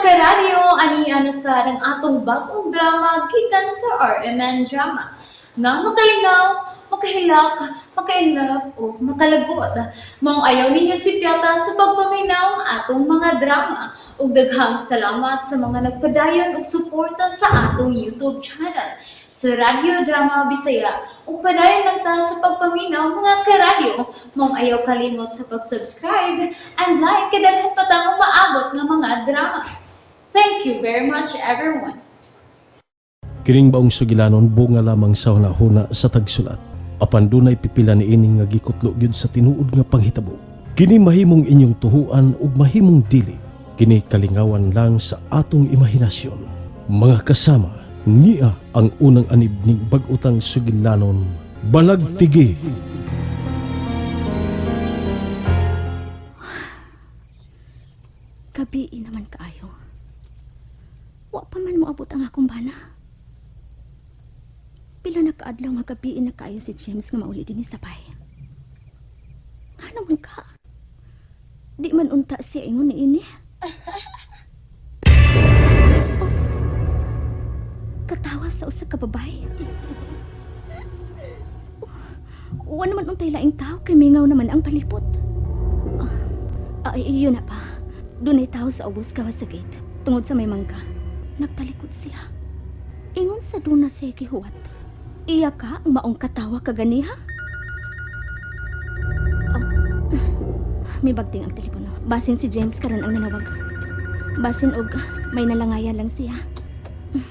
Karadyo, ani na sa ang atong bagong drama gikan sa RMN Drama nga makalingaw, makahilak, maka-inlove o makalagot. Maong ayaw ninyo sipyata sa pagpaminaw ang atong mga drama. Ug daghang salamat sa mga nagpadayon og suporta sa atong YouTube channel sa Radyo Drama Bisaya. Ug padayon lang ta sa pagpaminaw, mga karadyo. Maong ayaw kalimot sa pag-subscribe and like kay daghan pa tang umaabot nga mga drama. Thank you very much, everyone. Kining baong sugilanon bunga lamang sa hunahuna sa tagsulat. Apan dunay pipila niini nga gikutlo gyud sa tinuod nga panghitabo. Kini mahimong inyong tuhuan ug mahimong dili. Kini kalingawan lang sa atong imahinasyon. Mga kasama, niya ang unang anib ning bag-otang sugilanon, Balagtigi. Gabi naman kaayo. Wa pa man moabot ang akong bana. Pila na kaadlaw nga gabi na kaayo si James nga mauli dinhi sa bay. Nga naman ka? Di man unta siya ingon niini. Oh, katawa sa usa ka babae. Wa naman untay laing tao kay mingaw naman ang palipot. Ay, yun na pa. Dunay tao sa ubos gawas sa gate. Tungod sa may mangga. Nagtalikod siya. Ingon sa duna siya gihuwat. Iya ka ang maong katawa kaganiha? Oh, may bagting ang telepono. Basin si James karon ang nanawag. Basin og may nalangayan lang siya. Oh.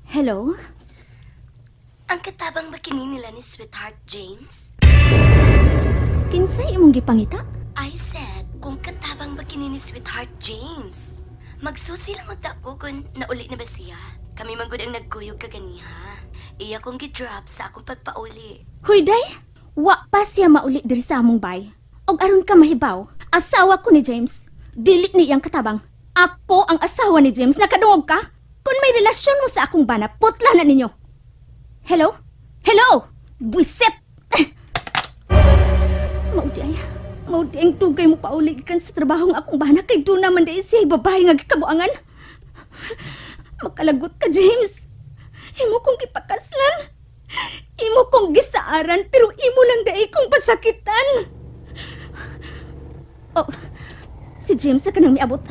Hello? Ang katabang ba kini nila ni Sweetheart James? Kinsay imong gipangita? I said, kung katabang ba kini ni Sweetheart James? Magsusi lang unta ko kung nauli na ba siya. Kami man gud ang nagkuyog kaganiha. Iya kong gidrop sa akong pagpauli. Huy, day! Wa pa siya mauli diri sa among bay. Og aron ka mahibaw, asawa ko ni James. Dili ni iyang katabang. Ako ang asawa ni James. Nakadungog ka? Kung may relasyon mo sa akong bana, putla na ninyo. Hello? Hello? Buisit! Maudi ay. Maudi ang dugay mo pauli gikan sa trabaho nga akong bana kay doon naman dahil siya babae nga gikabuangan. Makalagot ka, James. Imo kong gipakaslan. Imo kong gisaaran pero imo lang dai kong pasakitan. Oh, si James sa kanang miabot.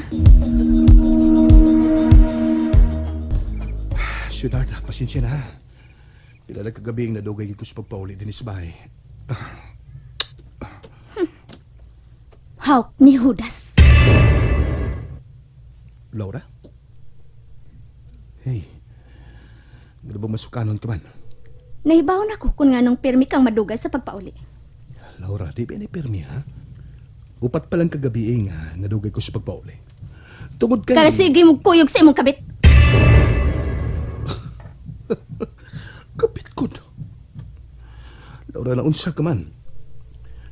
Sweetheart, pasensya na. Pila na kagabi ang nadugay ko sa pagpauli din sa bahay. Hawk ni Judas. Laura? Hey, ano ba masukanon ka man? Nahibaw na ko kung nganong pirmi kang madugay sa pagpauli. Laura, di ba ni pirmi ha? Upat pa lang kagabi eh nga nadugay ko sa pagpauli. Tungod kay... Kaya sige mo kuyog sa imong kabit. Kapit ko no. Laura, naunsa ka man.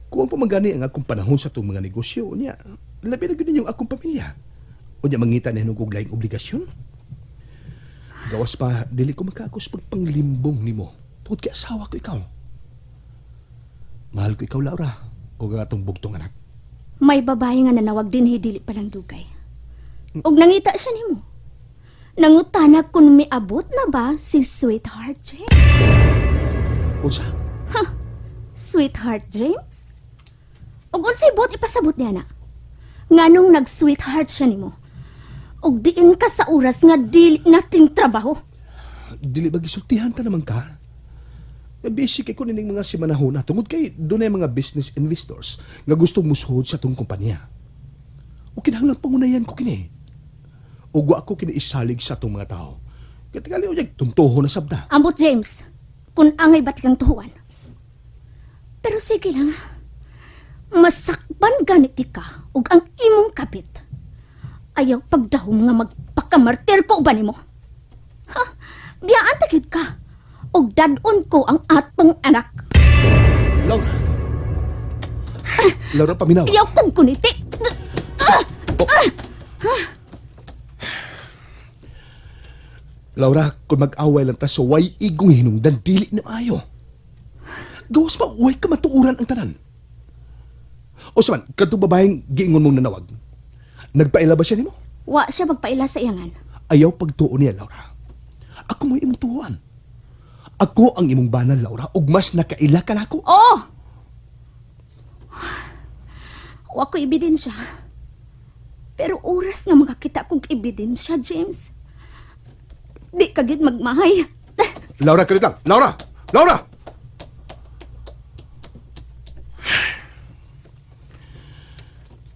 Kuwang pa man gani ang akong panahon sa itong mga negosyo. Unya, labi na gyud ninyong akong pamilya. Unya, mangita na hinong laing obligasyon. Gawas pa, dili ko makaakos pagpanglimbong nimo. Tungod kay asawa ko ikaw. Mahal ko ikaw, Laura. O ang atong bugtong anak. May babae nga nanawag din dili pa lang dugay. Og nangita siya nimo. Nangutana kung miabot na ba si Sweetheart James. Unsa? Sweetheart James? Og unsay buot ipasabot niya na? Nganong nag-sweetheart siya nimo? Og diin ka sa oras nga dili nating trabaho. Dili ba gisultihan ta naman ka? Busy kay ko nining mga simanahuna tungod kay dunay mga business investors nga gustong musuhod sa atong kumpanya. O kinahanglan pangunayan ko kini. Ug wa ko kini isalig sa atong mga tao. Kay tingali unyag tuntuho na sabta. Ambot James, kung angay ba't kang tuhuan. Pero sige lang, masakpan ganit ka ug ang imong kapit. Ayaw pagdahom nga magpakamartir ko uban nimo. Ha? Biyaan ta gyud ka. Ug dad-on ko ang atong anak. Laura. Laura, paminaw. Ayaw kong kuniti. Laura, kung mag-away lang ta sa way igong hinungdan, dili na maayo. Gawas pa, way ka matuuran ang tanan. O sa man, kadtong babaeng giingon mong nanawag. Nagpaila ba siya nimo? Wa siya magpaila sa iyangan. Ayaw pagtuo niya, Laura. Ako mo imong tuhuan. Ako ang imong banal, Laura, ug mas nakaila ka nako. Oo! Wa ko ebidensya. Pero oras nga makakita kog ebidensya, James. Di ka gyud magmahay. Laura, kalit lang. Laura! Laura!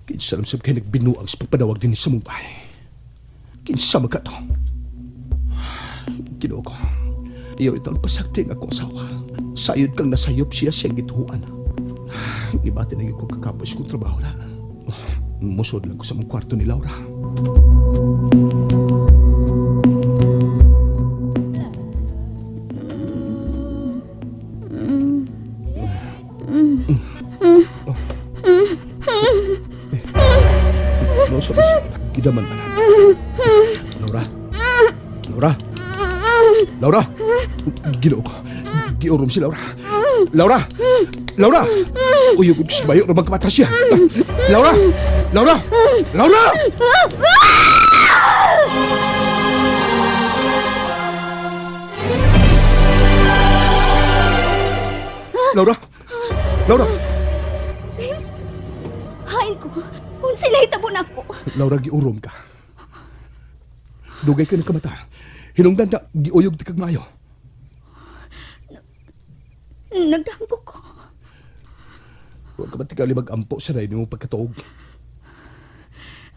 Kinsa lang sab kay nagbinuang sa pagpanawag din sa Mumbai. Kinsa man ka to? Ginoo ko. Iyaw ito ang pasagti nga ako asawa. Sayod kang nasayop siya siyang gituan. Ibati na ko kakapos kong trabaho na. Musod lang ko sa mong kwarto ni Laura. No, sorry. Gidaman man. Laura. Laura. Laura. Ginoo ko. Giurom si Laura. Laura. Laura. Uyog ko sa bayo na magkamata siya. Laura. Laura. Laura. Laura. Laura. James, hain ko. Unsay nahitabo nako? Laura, giurom ka. Dugay ka ng kamata. Hinungdan na, giuyog ti kag maayo. Nagdamgo ko. Huwag ka ba tigali mag-ampo sa ray mo pagkatuog?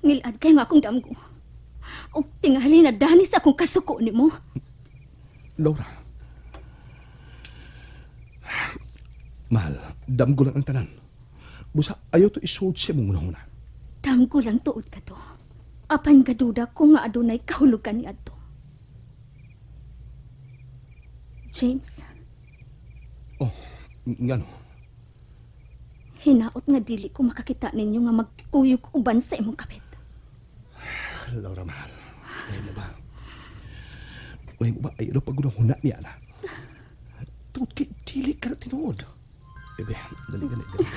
Ngilad kay nga akong damgo. Og tingali na dani sa akong kasuko nimo. Laura. Mahal, damgo lang ang tanan. Busa, ayaw to isuot siya mong unahuna. Damgo lang tuod ka to. Apan gaduda ko nga adunay kahulugan ni adto. James, Oh, ngano? hinaot nga dili ko makakita ninyo nga magkuyog uban sa imong kapit. Laura, mahal. May mo ba? May mo ba? Ayaw na pag-unahuna niya na. Tungod kay dili ka na tinuod. Bebe, dali, dali, dali.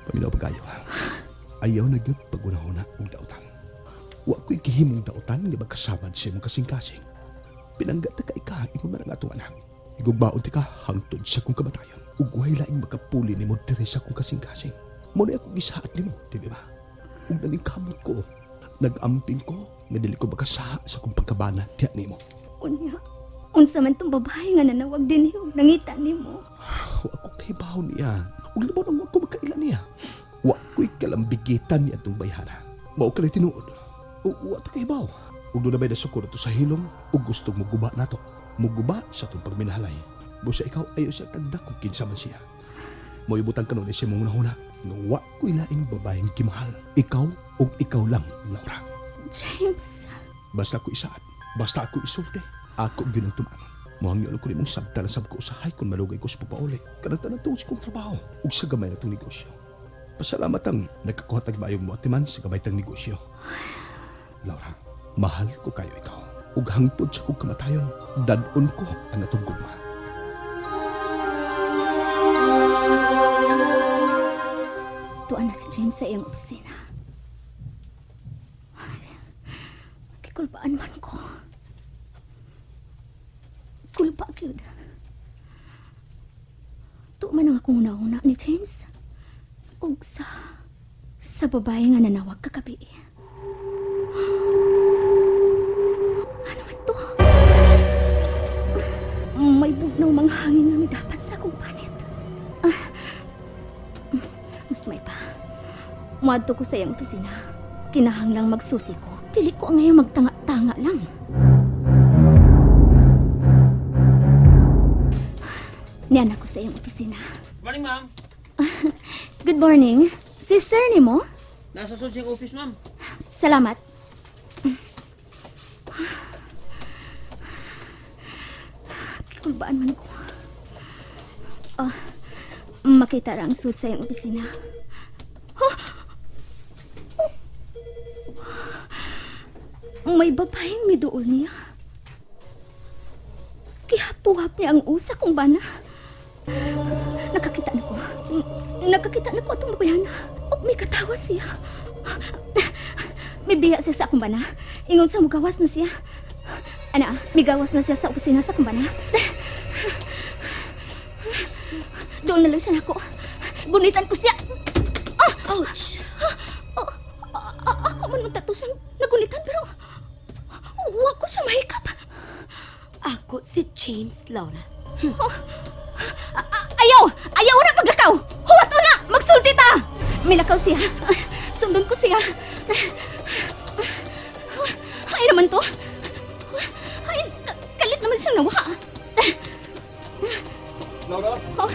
Paminaw pag-ayaw, ha? Ayaw na gyud pag-unahuna og dautan. Wa ko'y gihimong dautan nga magkasabad sa imong kasing-kasing. Pinangga ta ka ika, imo man ang atong anak. Igugmaon ti ka hangtod sa kong kamatayon. Ug way laing makapuli nimo diri sa akong kasing-kasing. Mo na akong gisaad nimo, di ba? Ug naningkamot ko. Nag-amping ko nga dili ko makasaha sa akong pagkabana diha nimo. Unya, unsa man tong babae nga nanawag dinhi ug nangita nimo. Wa ko kahibaw niya. Ug labaw nang wa ko makaila niya. Wa ko'y kalambigitan niya atong bayhana. Mao ka tinuod. Wa ta kahibaw. Ug doon na ba'y nasukod ato sa hilom ug gustong muguba nato. Muguba sa atong pagminahalay. Busa ikaw ayaw siya tagda kung kinsa man siya. Moibutan ka nun siya mong unahuna nga wa ko'y laing babaeng gimahal. Ikaw ug ikaw lang, Laura. James, Basta ako isaad. Basta ako isulti. Ako gyud ang tumanon. Muhangyo ko nimong sabta na sab ko usahay kung malugay ko sa papauli. Kanang tanan tungod sa kong trabaho ug sa gamay na tong negosyo. Pasalamat ang nagkakuha tag maayong moatiman sa gamay tang negosyo. Laura, mahal ko kayo ikaw. Ug hangtod sa kong kamatayon, dad-on ko ang atong gugma. Tuan na si James sa iyang opisina. Ay, Kikulbaan man ko. Kulpa gyud. Tuo man ang akong una-una ni James. Ug sa babae nga nanawag kagabi. Ano man to? May bugnaw mang hangin nga midapat sa akong panit. Mas may pa. Muadto ko sa iyang opisina. Kinahanglang magsusi ko. Dili ko ang ngayon magtanga-tanga lang. Niyan ako sa iyang opisina. Morning, ma'am. Good morning. Si sir ni mo? Nasa siyang office, ma'am. Salamat. Kikulbaan man ko. Oh, makita ra ang suit sa iyang opisina. Huh? Oh. May babaeng miduol niya. Kihapuhap niya ang usa kong bana. Nakakita na ko. Nakakita na ko atong babayhana. Og may katawa siya. Mibiya siya sa akong bana. Ingon sa mugawas na siya. Ana, migawas na siya sa opisina sa akong bana. Doon na lang siya nako. Gunitan ko siya. Ouch! Oh, ako man unta to siyang nagunitan pero wa ko siya mahikap. Ako si James, Laura. Ayaw! Ayaw na paglakaw! Huwat na! Magsulti ta! Milakaw siya. Sundon ko siya. Ay naman to. Ay, kalit naman siyang nawa. Laura? Oh.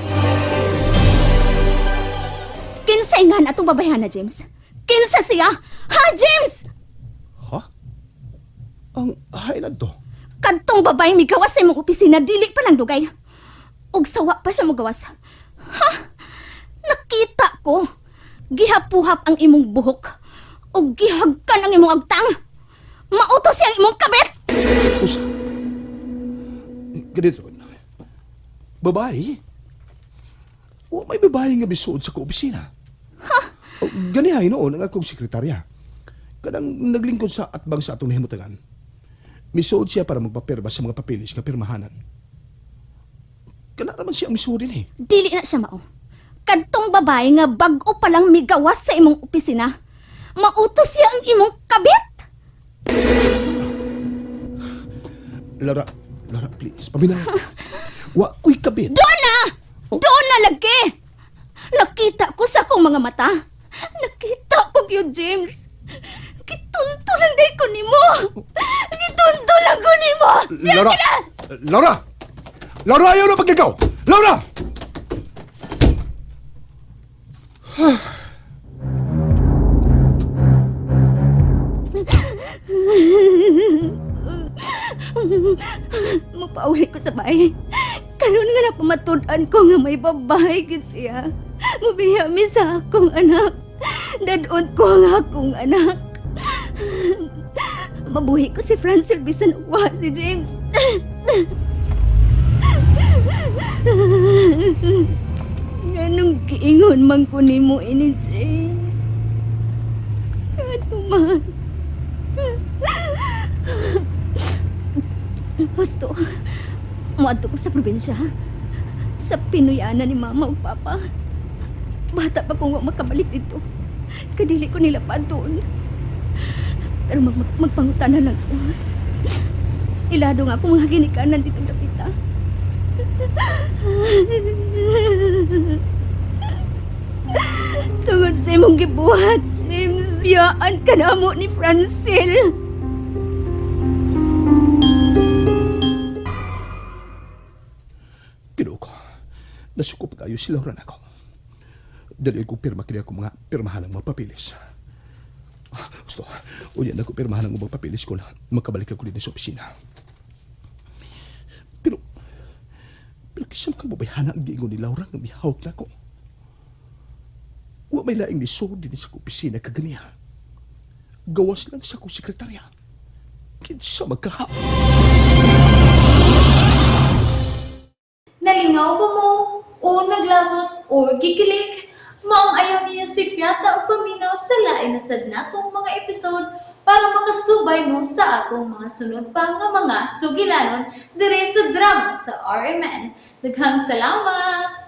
Kinsay nga na itong babayhana, James? Kinsa siya? Ha, James? Ha? Ang hain to? Kadtong babaeng migawas sa imong opisina, dili pa lang dugay. Ug sawa pa siya mogawas. Ha? Nakita ko. Gihapuhap ang imong buhok. Ug gihagkan ang imong agtang. Mauto siya ang imong kabit! Usa. Ganito. Babae? O may babae nga bisuod sa ko-opisina. Ha? Ganihay noon ang akong sekretarya. Kanang naglingkod sa atbang sa atong nahimutangan. Misuod siya para magpapirma sa mga papilis nga pirmahanan. Kana naman siya ang misuod din eh. Dili na siya mao. Kadtong babae nga bag-o pa lang migawas sa imong opisina. Mauto siya ang imong kabit! Laura, Laura, please, paminaw. Wa ko'y kabit. Doon na! Doon na lagi! Nakita ko sa akong mga mata. Nakita ko yun, James. Gitunto lang day ko nimo. Gitunto lang ko nimo. Laura! Laura! Laura, ayaw na paglagaw! Laura! Mapauli ko sa bahay. Karon nga napamatud-an ko nga may babae gid siya. Mubiya mi sa akong anak. Dadon ko ang akong anak. Mabuhi ko si Francel bisan uwa si James. Ganong giingon man ko nimo ini James. Ano man. Gusto, muadto ko sa probinsya. Sa Pinoyana ni Mama ug Papa. Bata pa kung wa makabalik dito. Kadili ko nila pa doon. Pero magpangutana lang ko. Ilado nga ako mga ginikanan dito dapita. Tungod sa imong gibuhat, James, yaan ka na mo ni Francel. Kinuko. Nasuko pa kayo si Laura nako. Dali ko pirma kini ako mga pirmahan ang mga papilis. Ah, gusto, unya na ko pirmahan ang mga papilis ko na makabalik ako din sa opisina. Pero, pero kisam kang babayhana ang giingon ni Laura nga mihawak na ko. Wa may laing nisod din sa opisina kaganiya. Gawas lang sa akong sekretarya. Kinsa magkaha. Nalingaw ba mo? O naglagot o gikilig? Maong ayaw niyo si Piata o paminaw sa lain na sad natong mga episode para makasubay mo sa atong mga sunod pa nga mga sugilanon dire sa drama sa RMN. Daghang salamat!